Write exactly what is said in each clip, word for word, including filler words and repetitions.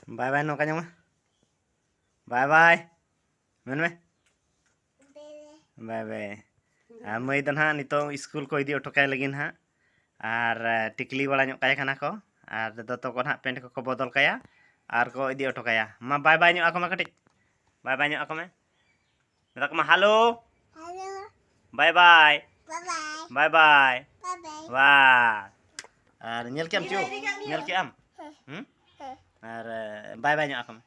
ᱵᱟᱭ ᱵᱟᱭ ᱱᱚᱝᱠᱟ ᱧᱟᱢᱟ᱾ ᱵᱟᱭ ᱵᱟᱭ ᱢᱮᱱ ᱢᱮ᱾ ᱵᱟᱭ ᱵᱟᱭ᱾ ᱟᱨ ᱢᱟᱹᱭ ᱫᱚ ᱱᱟᱦᱟᱜ ᱱᱤᱛᱚᱜ ᱥᱠᱩᱞ ᱠᱚ ᱤᱫᱤ ᱦᱚᱴᱚ ᱠᱟᱭ ᱞᱟᱹᱜᱤᱫ ᱱᱟᱦᱟᱜ᱾ ᱟᱨ ᱴᱤᱠᱞᱤ ᱵᱟᱲᱟ ᱧᱚᱜ ᱠᱟᱭ ᱠᱟᱱᱟ ᱠᱚ᱾ ᱟᱨ ᱫᱚᱛᱚ ᱠᱚ ᱱᱟᱦᱟᱜ ᱯᱮᱱᱴ ᱠᱚᱠᱚ ᱵᱚᱫᱚᱞ ᱠᱟᱭᱟ᱾ ᱟᱨ ᱠᱚ ᱤᱫᱤ ᱦᱚᱴᱚ ᱠᱟᱭᱟ᱾ ᱢᱟ ᱵᱟᱭ ᱵᱟᱭ ᱧᱚᱜ ᱟᱠᱚ ᱢᱮ ᱠᱟᱹᱴᱤᱡ᱾ ᱵᱟᱭ ᱵᱟᱭ ᱧᱚᱜ ᱟᱠᱚ ᱢᱮ᱾ ᱢᱮᱛᱟ ᱠᱚ ᱢᱟ ᱦᱮᱞᱳ᱾ ᱦᱮᱞᱳ᱾ ᱵᱟᱭ ᱵᱟᱭ᱾ ᱵᱟᱭ ᱵᱟᱭ᱾ ᱵᱟᱭ ᱵᱟᱭ᱾ ᱵᱟᱭ ᱵᱟᱭ᱾ ᱵᱟ᱾ ᱟᱨ ᱧᱮᱞ ᱠᱮᱜ ᱟᱢ ᱪᱩ? ᱧᱮᱞ ᱠᱮᱜ ᱟᱢ? ᱦᱩᱸ? ᱟᱨ ᱵᱟᱭ ᱵᱟᱭ ᱧᱚᱜ ᱟᱠᱚ ᱢᱮ᱾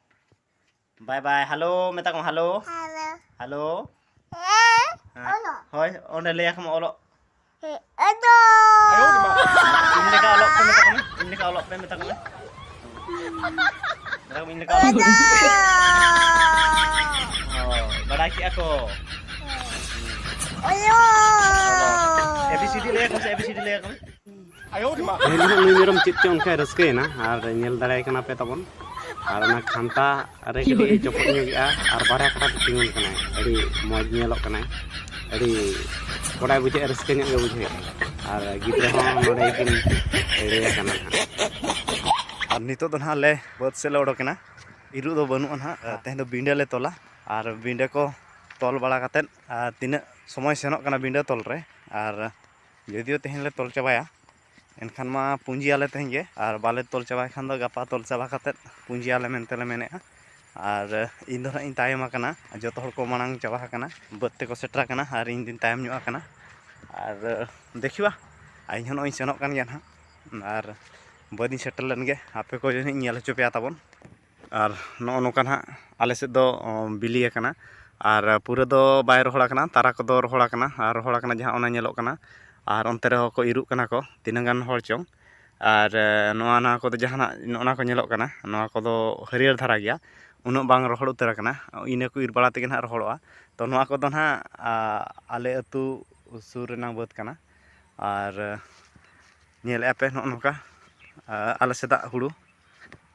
ᱵᱟᱭ ᱵᱟᱭ᱾ ᱦᱮᱞᱳ ᱢᱮᱛᱟ ᱠᱚᱢ, ᱦᱮᱞᱳ᱾ ᱦᱮᱞᱳ᱾ ᱦᱮᱞᱳ᱾ ᱦᱮᱸ, ᱦᱮᱸ᱾ ᱚᱞᱚᱜ᱾ ᱦᱳᱭ, ᱚᱸᱰᱮ ᱞᱟᱹᱭ ᱟᱠᱚ ᱢᱮ, ᱚᱞᱚᱜ᱾ ᱦᱮᱸ, ᱟᱫᱚ᱾ ᱤᱧ ᱞᱮᱠᱟ ᱚᱞᱚᱜ ᱯᱮ ᱢᱮᱛᱟ ᱠᱚ ᱢᱮ᱾ ᱤᱧ ᱞᱮᱠᱟ ᱚᱞᱚᱜ ᱯᱮ ᱢᱮᱛᱟ ᱠᱚ ᱢᱮ᱾ ᱢᱮᱛᱟ ᱠᱚ ᱢᱮ, ᱤᱧ ᱞᱮᱠᱟ ᱚᱞᱚᱜ ᱯᱮ᱾ ᱟᱫᱚ᱾ ᱦᱳᱭ, ᱵᱟᱰᱟᱭ ᱠᱮᱜᱼᱟ ᱠᱚ᱾ ᱚᱞᱚᱜ᱾ ᱮ ᱵᱤ ᱥᱤ ᱰᱤ ᱞᱟᱹᱭ ᱟᱠᱚ ᱢᱮ ᱥᱮ, ᱮ ᱵᱤ ᱥᱤ ᱰᱤ ᱞᱟᱹᱭ ᱟᱠᱚ ᱢᱮ᱾ ᱯᱟᱹᱦᱤᱞ ᱫᱚ ᱱᱩᱭ ᱢᱮᱨᱚᱢ ᱪᱮᱫ ᱪᱚ ᱚᱱᱠᱟᱭ ᱨᱟᱹᱥᱠᱟᱹᱭᱮᱱᱟ, ᱟᱨ ᱧᱮᱞ ᱫᱟᱲᱮᱭᱟᱭ ᱠᱟᱱᱟ ᱯᱮ ᱛᱟᱵᱚᱱ᱾ ᱟᱨ ᱚᱱᱟ ᱠᱷᱟᱱᱛᱟ ᱨᱮ ᱠᱟᱹᱴᱤᱡ ᱮ ᱪᱚᱯᱚᱫ ᱧᱚᱜᱮᱜᱼᱟ, ᱟᱨ ᱵᱟᱨᱭᱟ ᱠᱟᱴᱟ ᱛᱮ ᱛᱤᱸᱜᱩᱱ ᱠᱟᱱᱟᱭ᱾ ᱟᱹᱰᱤ ᱢᱚᱡᱽ ᱧᱮᱞᱚᱜ ᱠᱟᱱᱟᱭ, ᱟᱹᱰᱤ ᱠᱚᱲᱟᱭ ᱵᱩᱡᱷᱟᱹᱜᱼᱟ, ᱨᱟᱹᱥᱠᱟᱹ ᱧᱚᱜ ᱜᱮ ᱵᱩᱡᱷᱟᱹᱜᱼᱟ᱾ ᱟᱨ ᱜᱤᱫᱽᱨᱟᱹ ᱦᱚᱸ ᱱᱚᱰᱮ ᱠᱤᱱ ᱮᱲᱮ ᱟᱠᱟᱱᱟ ᱦᱟᱸᱜ᱾ ᱟᱨ ᱱᱤᱛᱚᱜ ᱫᱚ ᱱᱟᱦᱟᱜ ᱞᱮ ᱵᱟᱹᱫᱽ ᱥᱮᱫ ᱞᱮ ᱚᱰᱚᱠᱮᱱᱟ᱾ ᱤᱨᱚᱜ ᱫᱚ ᱵᱟᱹᱱᱩᱜᱼᱟ ᱱᱟᱦᱟᱜ᱾ ᱛᱮᱦᱮᱧ ᱫᱚ ᱵᱤᱸᱰᱟᱹ ᱞᱮ ᱛᱚᱞᱟ, ᱟᱨ ᱵᱤᱸᱰᱟᱹ ᱠᱚ ᱛᱚᱞ ᱵᱟᱲᱟ ᱠᱟᱛᱮᱫ, ᱟᱨ ᱛᱤᱱᱟᱹᱜ ᱥᱚᱢᱚᱭ ᱥᱮᱱᱚᱜ ᱠᱟᱱᱟ ᱵᱤᱸᱰᱟᱹ ᱛᱚᱞ ᱨᱮ, ᱟᱨ ᱡᱩᱫᱤᱭᱳ ᱛᱮᱦᱮᱧ ᱞᱮ ᱛᱚᱞ ᱪᱟᱵᱟᱭᱟ, ᱮᱱᱠᱷᱟᱱ ᱢᱟ ᱯᱩᱸᱡᱤᱭᱟᱞᱮ ᱛᱮᱦᱮᱧ ᱜᱮ, ᱟᱨ ᱵᱟᱞᱮ ᱛᱚᱞ ᱪᱟᱵᱟᱭ ᱠᱷᱟᱱ ᱫᱚ ᱜᱟᱯᱟ ᱛᱚᱞ ᱪᱟᱵᱟ ᱠᱟᱛᱮᱫ ᱯᱩᱸᱡᱤᱭᱟᱞᱮ ᱢᱮᱱᱛᱮ ᱞᱮ ᱢᱮᱱᱮᱫᱼᱟ᱾ ᱟᱨ ᱤᱧ ᱫᱚ ᱱᱟᱦᱟᱜ ᱤᱧ ᱛᱟᱭᱚᱢ ᱟᱠᱟᱱᱟ, ᱡᱚᱛᱚ ᱦᱚᱲ ᱠᱚ ᱢᱟᱲᱟᱝ ᱪᱟᱵᱟ ᱟᱠᱟᱱᱟ, ᱵᱟᱹᱫᱽ ᱛᱮᱠᱚ ᱥᱮᱴᱮᱨ ᱟᱠᱟᱱᱟ, ᱟᱨ ᱤᱧ ᱫᱩᱧ ᱛᱟᱭᱚᱢ ᱧᱚᱜ ᱟᱠᱟᱱᱟ᱾ ᱟᱨ ᱫᱮᱠᱷᱤᱵᱟ, ᱤᱧ ᱦᱚᱸ ᱱᱚᱜᱼᱚᱭ ᱤᱧ ᱥᱮᱱᱚᱜ ᱠᱟᱱ ᱜᱮᱭᱟ ᱱᱟᱦᱟᱜ, ᱟᱨ ᱵᱟᱹᱫᱽ ᱤᱧ ᱥᱮᱴᱮᱨ ᱞᱮᱱ ᱜᱮ, ᱟᱯᱮ ᱠᱚ ᱡᱟᱹᱱᱤᱡ ᱤᱧ ᱧᱮᱞ ᱦᱚᱪᱚ ᱯᱮᱭᱟ ᱛᱟᱵᱚᱱ᱾ ᱟᱨ ᱱᱚᱜᱼᱚ ᱱᱚᱝᱠᱟ ᱱᱟᱦᱟᱜ ᱟᱞᱮ ᱥᱮᱫ ᱫᱚ, ᱚ, ᱵᱤᱞᱤ ᱟᱠᱟᱱᱟ᱾ ᱟᱨ ᱯᱩᱨᱟᱹ ᱫᱚ ᱵᱟᱭ ᱨᱚᱦᱚᱲ ᱟᱠᱟᱱᱟ, ᱛᱟᱨᱟ ᱠᱚᱫᱚ ᱨᱚᱦᱚᱲ ᱟᱠᱟᱱᱟ, ᱟᱨ ᱨᱚᱦᱚᱲ ᱟᱠᱟᱱᱟ ᱡᱟᱦᱟᱸ ᱚᱱᱟ ᱧᱮᱞᱚᱜ ᱠᱟᱱᱟ᱾ ᱟᱨ ᱚᱱᱛᱮ ᱨᱮᱦᱚᱸ ᱠᱚ ᱤᱨᱚᱜ ᱠᱟᱱᱟ ᱠᱚ ᱛᱤᱱᱟᱹᱜ ᱜᱟᱱ ᱦᱚᱲ ᱪᱚᱝ᱾ ᱟᱨ, ᱮ, ᱱᱚᱣᱟ, ᱱᱚᱣᱟ ᱠᱚᱫᱚ ᱡᱟᱦᱟᱱᱟᱜ ᱱᱚᱜᱼᱚ ᱱᱟ ᱠᱚ ᱧᱮᱞᱚᱜ ᱠᱟᱱᱟ, ᱱᱚᱣᱟ ᱠᱚᱫᱚ ᱦᱟᱹᱨᱭᱟᱹᱲ ᱫᱷᱟᱨᱟ ᱜᱮᱭᱟ, ᱩᱱᱟᱹᱜ ᱵᱟᱝ ᱨᱚᱦᱚᱲ ᱩᱛᱟᱹᱨ ᱟᱠᱟᱱᱟ᱾ ᱤᱱᱟᱹ ᱠᱚ ᱤᱨ ᱵᱟᱲᱟ ᱛᱮᱜᱮ ᱱᱟᱦᱟᱜ ᱨᱚᱦᱚᱲᱚᱜᱼᱟ᱾ ᱛᱚ ᱱᱚᱣᱟ ᱠᱚᱫᱚ ᱱᱟᱦᱟᱜ, ᱟ, ᱟᱞᱮ ᱟᱹᱛᱩ ᱥᱩᱨ ᱨᱮᱱᱟᱜ ᱵᱟᱹᱫᱽ ᱠᱟᱱᱟ᱾ ᱟᱨ, ᱮ, ᱧᱮᱞᱮᱫᱼᱟ ᱯᱮ ᱱᱚᱜᱼᱚ ᱱᱚᱝᱠᱟ, ᱟ, ᱟᱞᱮ ᱥᱮᱫᱟᱜ ᱦᱩᱲᱩ᱾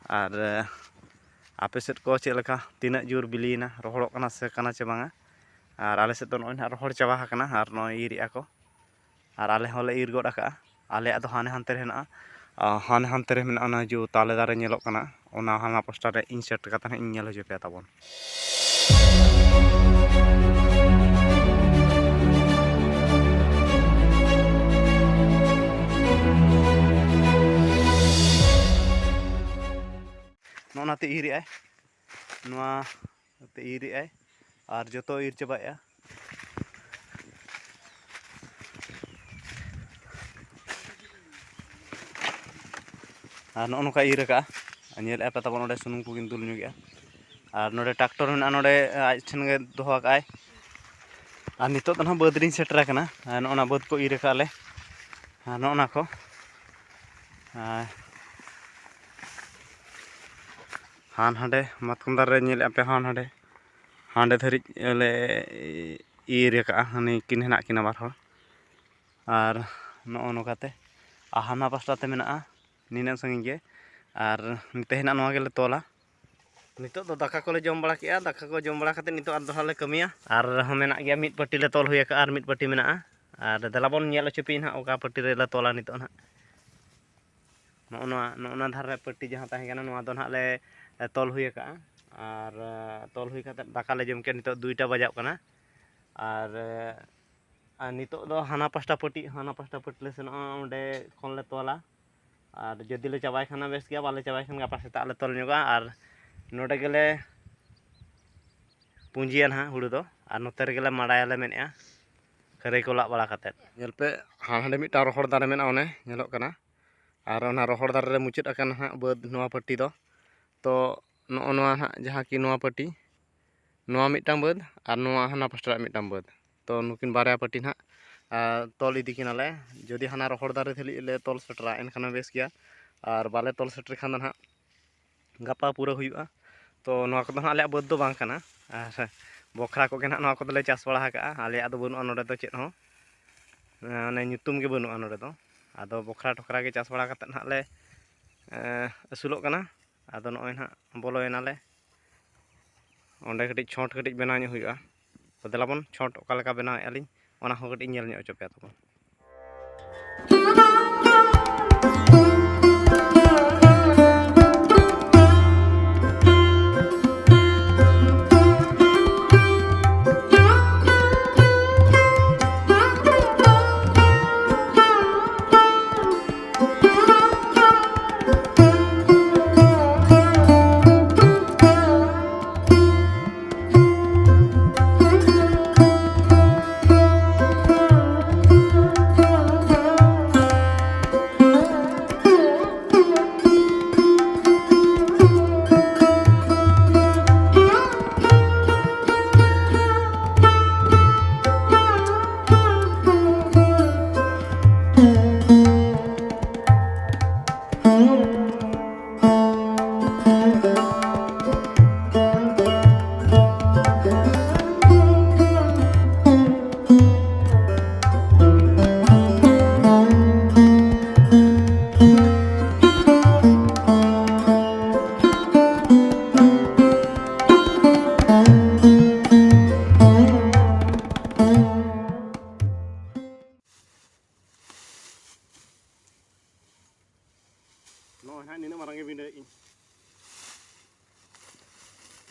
ᱟᱨ, ᱮ, ᱟᱯᱮ ᱥᱮᱫ ᱠᱚ ᱪᱮᱫ ᱞᱮᱠᱟ, ᱛᱤᱱᱟᱹᱜ ᱡᱳᱨ ᱵᱤᱞᱤᱭᱮᱱᱟ, ᱨᱚᱦᱚᱲᱚᱜ ᱠᱟᱱᱟ ᱥᱮ ᱠᱟᱱᱟ ᱪᱮ ᱵᱟᱝᱟ? ᱟᱨ ᱟᱞᱮ ᱥᱮᱫ ᱫᱚ ᱱᱚᱜᱼᱚᱭ ᱱᱟᱦᱟᱜ ᱨᱚᱦᱚᱲ ᱪᱟᱵᱟ ᱟᱠᱟᱱᱟ, ᱟᱨ ᱱᱚᱜᱼᱚᱭ ᱤᱨᱮᱫᱼᱟ ᱠᱚ᱾ ᱟᱨ ᱟᱞᱮ ᱦᱚᱸᱞᱮ ᱤᱨ ᱜᱚᱫ ᱟᱠᱟᱜᱼᱟ᱾ ᱟᱞᱮᱭᱟᱜ ᱫᱚ ᱦᱟᱱᱮ ᱦᱟᱱᱛᱮ ᱨᱮ ᱦᱮᱱᱟᱜᱼᱟ, ᱟᱨ ᱦᱟᱱᱮ ᱦᱟᱱᱛᱮ ᱨᱮ ᱢᱮᱱᱟᱜᱼᱟ ᱚᱱᱟ ᱡᱚ ᱛᱟᱞᱮ ᱫᱟᱨᱮ ᱧᱮᱞᱚᱜ ᱠᱟᱱᱟ, ᱚᱱᱟ ᱦᱟᱱᱟ ᱯᱟᱥᱴᱟ ᱨᱮ ᱤᱧ ᱥᱮᱴ ᱠᱟᱛᱮ ᱦᱟᱸᱜ ᱤᱧ ᱧᱮᱞ ᱦᱚᱪᱚ ᱯᱮᱭᱟ ᱛᱟᱵᱚᱱ᱾ ᱱᱚᱜᱼᱚ ᱱᱟᱛᱮ ᱤᱨ ᱮᱜᱼᱟᱭ, ᱱᱚᱣᱟ ᱛᱮ ᱤᱨ ᱮᱜᱼᱟᱭ ᱟᱨ ᱡᱚᱛᱚ ᱤᱨ ᱪᱟᱵᱟᱭᱮᱜᱼᱟ᱾ ᱟᱨ ᱱᱚᱜᱼᱚ ᱱᱚᱝᱠᱟ ᱤᱨ ᱟᱠᱟᱜᱼᱟ, ᱟᱨ ᱧᱮᱞᱮᱫᱼᱟ ᱯᱮ ᱛᱟᱵᱚᱱ ᱚᱸᱰᱮ ᱥᱩᱱᱩᱢ ᱠᱚ ᱠᱤᱱ ᱫᱩᱞ ᱧᱚᱜᱮᱜᱼᱟ᱾ ᱟᱨ ᱱᱚᱰᱮ ᱴᱨᱟᱠᱴᱚᱨ ᱢᱮᱱᱟᱜᱼᱟ, ᱱᱚᱰᱮ ᱟᱡ ᱴᱷᱮᱱ ᱜᱮ ᱫᱚᱦᱚ ᱟᱠᱟᱜᱼᱟᱭ᱾ ᱟᱨ ᱱᱤᱛᱚᱜ ᱫᱚ ᱱᱟᱦᱟᱜ ᱵᱟᱹᱫᱽ ᱨᱤᱧ ᱥᱮᱴᱮᱨ ᱟᱠᱟᱱᱟ᱾ ᱟᱨ ᱱᱚᱜᱼᱚ ᱱᱟ ᱵᱟᱹᱫᱽ ᱠᱚ ᱤᱨ ᱟᱠᱟᱫ ᱞᱮ, ᱟᱨ ᱱᱚᱜᱼᱚ ᱱᱟ ᱠᱚ, ᱟᱨ ᱦᱟᱱ ᱦᱟᱸᱰᱮ ᱢᱟᱛᱠᱚᱢ ᱫᱟᱨᱮ ᱨᱮ ᱧᱮᱞᱮᱫᱼᱟ ᱯᱮ, ᱦᱟᱱ ᱦᱟᱸᱰᱮ, ᱦᱟᱸᱰᱮ ᱫᱷᱟᱹᱨᱤᱡ ᱞᱮ ᱤᱨ ᱟᱠᱟᱜᱼᱟ, ᱦᱟᱱᱮ ᱠᱤᱱ ᱦᱮᱱᱟᱜ ᱠᱤᱱᱟ ᱵᱟᱨ ᱦᱚᱲ᱾ ᱟᱨ ᱱᱚᱜᱼᱚ ᱱᱚᱝᱠᱟᱛᱮ, ᱟᱨ ᱦᱟᱱᱟ ᱯᱟᱥᱴᱟ ᱛᱮ ᱢᱮᱱᱟᱜᱼᱟ ᱱᱤᱱᱟᱹᱜ ᱥᱟᱺᱜᱤᱧ ᱜᱮ᱾ ᱟᱨ ᱛᱮᱦᱮᱧᱟᱜ ᱱᱚᱣᱟ ᱜᱮᱞᱮ ᱛᱚᱞᱟ᱾ ᱱᱤᱛᱚᱜ ᱫᱚ ᱫᱟᱠᱟ ᱠᱚᱞᱮ ᱡᱚᱢ ᱵᱟᱲᱟ ᱠᱮᱜᱼᱟ, ᱫᱟᱠᱟ ᱠᱚ ᱡᱚᱢ ᱵᱟᱲᱟ ᱠᱟᱛᱮᱫ ᱱᱤᱛᱚᱜ ᱟᱨ ᱫᱚᱦᱲᱟ ᱞᱮ ᱠᱟᱹᱢᱤᱭᱟ᱾ ᱟᱨ ᱦᱚᱸ ᱢᱮᱱᱟᱜ ᱜᱮᱭᱟ, ᱢᱤᱫ ᱯᱟᱹᱴᱤ ᱞᱮ ᱛᱚᱞ ᱦᱩᱭ ᱟᱠᱟᱜᱼᱟ ᱟᱨ ᱢᱤᱫ ᱯᱟᱹᱴᱤ ᱢᱮᱱᱟᱜᱼᱟ᱾ ᱟᱨ ᱫᱮᱞᱟ ᱵᱚᱱ ᱧᱮᱞ ᱦᱚᱪᱚ ᱯᱮᱭᱟ ᱱᱟᱦᱟᱜ ᱚᱠᱟ ᱯᱟᱹᱴᱤ ᱨᱮᱞᱮ ᱛᱚᱞᱟ ᱱᱤᱛᱚᱜ ᱱᱟᱦᱟᱜ᱾ ᱱᱚᱜᱼᱚ ᱱᱚᱣᱟ, ᱱᱚᱜᱼᱚ ᱱᱟ ᱫᱷᱟᱨᱮ ᱨᱮ ᱯᱟᱹᱴᱤ ᱡᱟᱦᱟᱸ ᱛᱟᱦᱮᱸ ᱠᱟᱱᱟ, ᱱᱚᱣᱟ ᱫᱚ ᱱᱟᱦᱟᱜ ᱞᱮ ᱛᱚᱞ ᱦᱩᱭ ᱟᱠᱟᱜᱼᱟ᱾ ᱟᱨ ᱛᱚᱞ ᱦᱩᱭ ᱠᱟᱛᱮᱫ ᱫᱟᱠᱟ ᱞᱮ ᱡᱚᱢ ᱠᱮᱫ, ᱱᱤᱛᱚᱜ ᱫᱩᱭᱴᱟ ᱵᱟᱡᱟᱜ ᱠᱟᱱᱟ᱾ ᱟᱨ ᱟᱨ ᱱᱤᱛᱚᱜ ᱫᱚ ᱦᱟᱱᱟ ᱯᱟᱥᱴᱟ ᱯᱟᱹᱴᱤ, ᱦᱟᱱᱟ ᱯᱟᱥᱴᱟ ᱯᱟᱹᱴᱤ ᱞᱮ ᱥᱮᱱᱚᱜᱼᱟ, ᱚᱸᱰᱮ ᱠᱷᱚᱱ ᱞᱮ ᱛᱚᱞᱟ᱾ ᱟᱨ ᱡᱩᱫᱤ ᱞᱮ ᱪᱟᱵᱟᱭ ᱠᱷᱟᱱ ᱵᱮᱥ ᱜᱮᱭᱟ, ᱵᱟᱞᱮ ᱪᱟᱵᱟᱭ ᱠᱷᱟᱱ ᱜᱟᱯᱟ ᱥᱮᱛᱟᱜ ᱞᱮ ᱛᱚᱞ ᱧᱚᱜᱟ᱾ ᱟᱨ ᱱᱚᱰᱮ ᱜᱮᱞᱮ ᱯᱩᱸᱡᱤᱭᱟ ᱱᱟᱦᱟᱜ ᱦᱩᱲᱩ ᱫᱚ, ᱟᱨ ᱱᱚᱛᱮ ᱨᱮᱜᱮ ᱞᱮ ᱢᱟᱰᱟᱭᱟᱞᱮ ᱢᱮᱱᱮᱫᱼᱟ, ᱠᱷᱟᱹᱨᱟᱹᱭ ᱠᱚ ᱞᱟᱜ ᱵᱟᱲᱟ ᱠᱟᱛᱮᱫ᱾ ᱧᱮᱞ ᱯᱮ, ᱦᱟᱸᱰᱮ ᱢᱤᱫᱴᱟᱝ ᱨᱚᱦᱚᱲ ᱫᱟᱨᱮ ᱢᱮᱱᱟᱜᱼᱟ, ᱚᱱᱮ ᱧᱮᱞᱚᱜ ᱠᱟᱱᱟ᱾ ᱟᱨ ᱚᱱᱟ ᱨᱚᱦᱚᱲ ᱫᱟᱨᱮ ᱨᱮ ᱢᱩᱪᱟᱹᱫ ᱟᱠᱟᱱᱟ ᱱᱟᱦᱟᱜ ᱵᱟᱹᱫᱽ, ᱱᱚᱣᱟ ᱯᱟᱹᱴᱤ ᱫᱚ᱾ ᱛᱚ ᱱᱚᱜᱼᱚ ᱱᱚᱣᱟ ᱱᱟᱦᱟᱜ ᱡᱟᱦᱟᱸ ᱠᱤ ᱱᱚᱣᱟ ᱯᱟᱹᱴᱤ, ᱱᱚᱣᱟ ᱢᱤᱫᱴᱟᱝ ᱵᱟᱹᱫᱽ ᱟᱨ ᱱᱚᱣᱟ ᱦᱟᱱᱟ ᱯᱟᱥᱴᱟ ᱨᱮᱭᱟᱜ ᱢᱤᱫᱴᱟᱝ ᱵᱟᱹᱫᱽ᱾ ᱛᱚ ᱱᱩᱠᱤᱱ ᱵᱟᱨᱭᱟ ᱯᱟᱹᱴᱤ ᱱᱟᱦᱟᱜ, ᱟᱨ, ᱛᱚᱞ ᱤᱫᱤ ᱠᱤᱱᱟᱞᱮ᱾ ᱡᱩᱫᱤ ᱦᱟᱱᱟ ᱨᱚᱦᱚᱲ ᱫᱟᱨᱮ ᱫᱷᱟᱹᱵᱤᱡ ᱞᱮ ᱛᱚᱞ ᱥᱮᱴᱮᱨᱟ, ᱮᱱᱠᱷᱟᱱ ᱢᱟ ᱵᱮᱥ ᱜᱮᱭᱟ, ᱟᱨ ᱵᱟᱞᱮ ᱛᱚᱞ ᱥᱮᱴᱮᱨ ᱠᱷᱟᱱ ᱫᱚ ᱱᱟᱦᱟᱜ ᱜᱟᱯᱟ ᱯᱩᱨᱟᱹ ᱦᱩᱭᱩᱜᱼᱟ᱾ ᱛᱚ ᱱᱚᱣᱟ ᱠᱚᱫᱚ ᱱᱟᱦᱟᱜ ᱟᱞᱮᱭᱟᱜ ᱵᱟᱹᱫᱽ ᱫᱚ ᱵᱟᱝ ᱠᱟᱱᱟ, ᱟᱨ ᱵᱚᱠᱷᱨᱟ ᱠᱚᱜᱮ ᱱᱟᱦᱟᱜ ᱱᱚᱣᱟ ᱠᱚᱫᱚᱞᱮ ᱪᱟᱥ ᱵᱟᱲᱟ ᱟᱠᱟᱜᱼᱟ᱾ ᱟᱞᱮᱭᱟᱜ ᱫᱚ ᱵᱟᱹᱱᱩᱜᱼᱟ ᱱᱚᱰᱮ ᱫᱚ ᱪᱮᱫ ᱦᱚᱸ, ᱢᱟᱱᱮ ᱧᱩᱛᱩᱢ ᱜᱮ ᱵᱟᱹᱱᱩᱜᱼᱟ ᱱᱚᱰᱮ ᱫᱚ᱾ ᱟᱫᱚ ᱵᱚᱠᱷᱨᱟ ᱴᱚᱠᱷᱨᱟ ᱜᱮ ᱪᱟᱥ ᱵᱟᱲᱟ ᱠᱟᱛᱮᱫ ᱱᱟᱦᱟᱜ ᱞᱮ, ᱮᱸ, ᱟᱹᱥᱩᱞᱚᱜ ᱠᱟᱱᱟ᱾ ᱟᱫᱚ ᱱᱚᱜᱼᱚᱭ ᱱᱟᱦᱟᱜ ᱵᱚᱞᱚᱭᱮᱱᱟᱞᱮ᱾ ᱚᱸᱰᱮ ᱠᱟᱹᱴᱤᱡ ᱪᱷᱚᱸᱴ ᱠᱟᱹᱴᱤᱡ ᱵᱮᱱᱟᱣ ᱧᱚᱜ ᱦᱩᱭᱩᱜᱼᱟ᱾ ᱛᱚ ᱫᱮᱞᱟ ᱵᱚᱱ ᱪᱷᱚᱸᱴ ᱚᱠᱟ ᱞᱮᱠᱟ ᱵᱮᱱᱟᱣᱮᱫᱼᱟ ᱞᱤᱧ, ᱚᱱᱟ ᱦᱚᱸ ᱠᱟᱹᱴᱤᱡ ᱧᱮᱞ ᱧᱚᱜ ᱦᱚᱪᱚ ᱯᱮᱭᱟ ᱛᱟᱵᱚᱱ᱾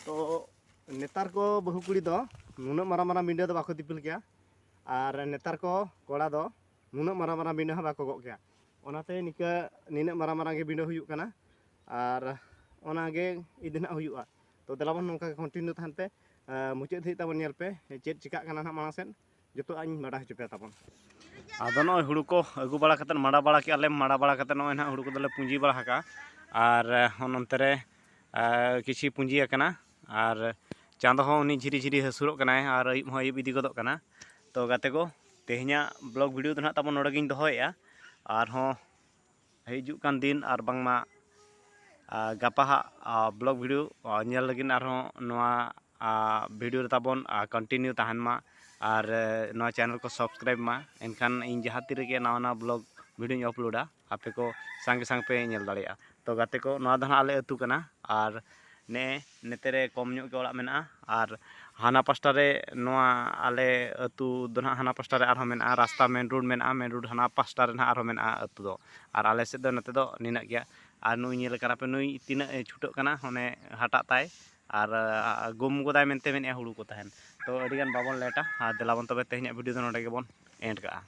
ᱛᱚ ᱱᱮᱛᱟᱨ ᱠᱚ ᱵᱟᱹᱦᱩ ᱠᱩᱲᱤ ᱫᱚ ᱱᱩᱱᱟᱹᱜ ᱢᱟᱨᱟᱝ ᱢᱟᱨᱟᱝ ᱵᱤᱸᱰᱟᱹ ᱫᱚ ᱵᱟᱠᱚ ᱫᱤᱯᱤᱞ ᱠᱮᱭᱟ, ᱟᱨ ᱱᱮᱛᱟᱨ ᱠᱚ ᱠᱚᱲᱟ ᱫᱚ ᱱᱩᱱᱟᱹᱜ ᱢᱟᱨᱟᱝ ᱢᱟᱨᱟᱝ ᱵᱤᱸᱰᱟᱹ ᱦᱚᱸ ᱵᱟᱠᱚ ᱜᱚᱜ ᱠᱮᱭᱟ᱾ ᱚᱱᱟᱛᱮ ᱱᱤᱝᱠᱟᱹ ᱱᱤᱱᱟᱹᱜ ᱢᱟᱨᱟᱝ ᱢᱟᱨᱟᱝ ᱜᱮ ᱵᱤᱸᱰᱟᱹ ᱦᱩᱭᱩᱜ ᱠᱟᱱᱟ, ᱟᱨ ᱚᱱᱟᱜᱮ ᱤᱫᱤ ᱱᱟᱜ ᱦᱩᱭᱩᱜᱼᱟ᱾ ᱛᱚ ᱫᱮᱞᱟ ᱵᱚᱱ ᱱᱚᱝᱠᱟ ᱜᱮ continue ᱛᱟᱦᱮᱱ ᱯᱮ, ᱟᱨ ᱢᱩᱪᱟᱹᱫ ᱫᱷᱟᱹᱵᱤᱡ ᱛᱟᱵᱚᱱ ᱧᱮᱞ ᱯᱮ ᱪᱮᱫ ᱪᱤᱠᱟᱹᱜ ᱠᱟᱱᱟ ᱱᱟᱦᱟᱜ ᱢᱟᱲᱟᱝ ᱥᱮᱫ, ᱡᱚᱛᱚᱣᱟᱜ ᱤᱧ ᱵᱟᱰᱟᱭ ᱦᱚᱪᱚ ᱯᱮᱭᱟ ᱛᱟᱵᱚᱱ᱾ ᱟᱫᱚ ᱱᱚᱜᱼᱚᱭ ᱦᱩᱲᱩ ᱠᱚ ᱟᱹᱜᱩ ᱵᱟᱲᱟ ᱠᱟᱛᱮᱫ, ᱢᱟᱰᱟ ᱵᱟᱲᱟ ᱠᱮᱜᱼᱟ ᱞᱮ, ᱢᱟᱰᱟ ᱵᱟᱲᱟ ᱠᱟᱛᱮᱫ ᱱᱚᱜᱼᱚᱭ ᱱᱟᱦᱟᱜ ᱦᱩᱲᱩ ᱠᱚᱫᱚᱞᱮ ᱯᱩᱸᱡᱤ ᱵᱟᱲᱟ ᱟᱠᱟᱜᱼᱟ, ᱟᱨ ᱱᱚᱱᱛᱮ ᱨᱮ ᱟᱨ ᱠᱤᱪᱷᱤ ᱯᱩᱸᱡᱤ ᱟᱠᱟᱱᱟ᱾ ᱟᱨ ᱪᱟᱸᱫᱚ ᱦᱚᱸ ᱩᱱᱤ ᱡᱷᱤᱨᱤ ᱡᱷᱤᱨᱤ ᱦᱟᱹᱥᱩᱨᱚᱜ ᱠᱟᱱᱟᱭ ᱟᱨ ᱟᱹᱭᱩᱵ ᱦᱚᱸ ᱟᱹᱭᱩᱵ ᱤᱫᱤ ᱜᱚᱫᱚᱜ ᱠᱟᱱᱟ᱾ ᱛᱚ ᱜᱟᱛᱮ ᱠᱚ, ᱛᱮᱦᱮᱧᱟᱜ vlog video ᱫᱚ ᱱᱟᱦᱟᱜ ᱛᱟᱵᱚᱱ ᱱᱚᱰᱮ ᱜᱤᱧ ᱫᱚᱦᱚᱭᱮᱫᱼᱟ᱾ ᱟᱨᱦᱚᱸ ᱦᱤᱡᱩᱜ ᱠᱟᱱ ᱫᱤᱱ ᱟᱨ ᱵᱟᱝᱢᱟ ᱟᱨ ᱜᱟᱯᱟ ᱦᱟᱸᱜ ᱟᱨ vlog video ᱟᱨ ᱧᱮᱞ ᱞᱟᱹᱜᱤᱫ ᱟᱨᱦᱚᱸ ᱱᱚᱣᱟ ᱟᱨ video ᱨᱮ ᱛᱟᱵᱚᱱ ᱟᱨ continue ᱛᱟᱦᱮᱱ ᱢᱟ᱾ ᱟᱨ ᱱᱚᱣᱟ channel ᱠᱚ subscribe ᱢᱟ, ᱮᱱᱠᱷᱟᱱ ᱤᱧ ᱡᱟᱦᱟᱸ ᱛᱤ ᱨᱮᱜᱮ ᱱᱟᱣᱟ ᱱᱟᱣᱟ vlog videoᱧ uploadᱟ, ᱟᱯᱮ ᱠᱚ ᱥᱟᱸᱜᱮ ᱥᱟᱝ ᱯᱮ ᱧᱮᱞ ᱫᱟᱲᱮᱭᱟᱜᱼᱟ᱾ ᱛᱚ ᱜᱟᱛᱮ ᱠᱚ, ᱱᱚᱣᱟ ᱫᱚ ᱱᱟᱦᱟᱜ ᱟᱞᱮ ᱟᱹᱛᱩ ᱠᱟᱱᱟ, ᱟᱨ ᱱᱮ ᱱᱮᱛᱮ ᱨᱮ ᱠᱚᱢ ᱧᱚᱜ ᱜᱮ ᱚᱲᱟᱜ ᱢᱮᱱᱟᱜᱼᱟ, ᱟᱨ ᱦᱟᱱᱟ ᱯᱟᱥᱴᱟ ᱨᱮ, ᱱᱚᱣᱟ ᱟᱞᱮ ᱟᱹᱛᱩ ᱫᱚ ᱱᱟᱦᱟᱜ ᱦᱟᱱᱟ ᱯᱟᱥᱴᱟ ᱨᱮ ᱟᱨᱦᱚᱸ ᱢᱮᱱᱟᱜᱼᱟ, ᱨᱟᱥᱛᱟ main road ᱢᱮᱱᱟᱜᱼᱟ, main road ᱦᱟᱱᱟ ᱯᱟᱥᱴᱟ ᱨᱮ ᱱᱟᱦᱟᱜ ᱟᱨᱦᱚᱸ ᱢᱮᱱᱟᱜᱼᱟ ᱟᱹᱛᱩ ᱫᱚ, ᱟᱨ ᱟᱞᱮ ᱥᱮᱫ ᱫᱚ ᱱᱚᱛᱮ ᱫᱚ ᱱᱤᱱᱟᱹᱜ ᱜᱮᱭᱟ᱾ ᱟᱨ ᱱᱩᱭ ᱧᱮᱞ ᱠᱟᱱᱟ ᱯᱮ, ᱱᱩᱭ ᱛᱤᱱᱟᱹᱜ ᱮ ᱪᱷᱩᱴᱟᱹᱜ ᱠᱟᱱᱟ, ᱚᱱᱮ ᱦᱟᱴᱟᱜ ᱛᱟᱭ, ᱟᱨ ᱟᱨ ᱜᱩᱢ ᱜᱚᱫᱟᱭ ᱢᱮᱱᱛᱮ ᱢᱮᱱᱮᱫᱼᱟ ᱦᱩᱲᱩ ᱠᱚ ᱛᱟᱦᱮᱱ᱾ ᱛᱚ ᱟᱹᱰᱤᱜᱟᱱ ᱵᱟᱵᱚᱱ ᱞᱮᱴᱟ, ᱟᱨ ᱫᱮᱞᱟ ᱵᱚᱱ ᱛᱚᱵᱮ ᱛᱮᱦᱮᱧᱟᱜ video ᱫᱚ ᱱᱚᱰᱮ ᱜᱮᱵᱚᱱ end ᱠᱟᱜᱼᱟ᱾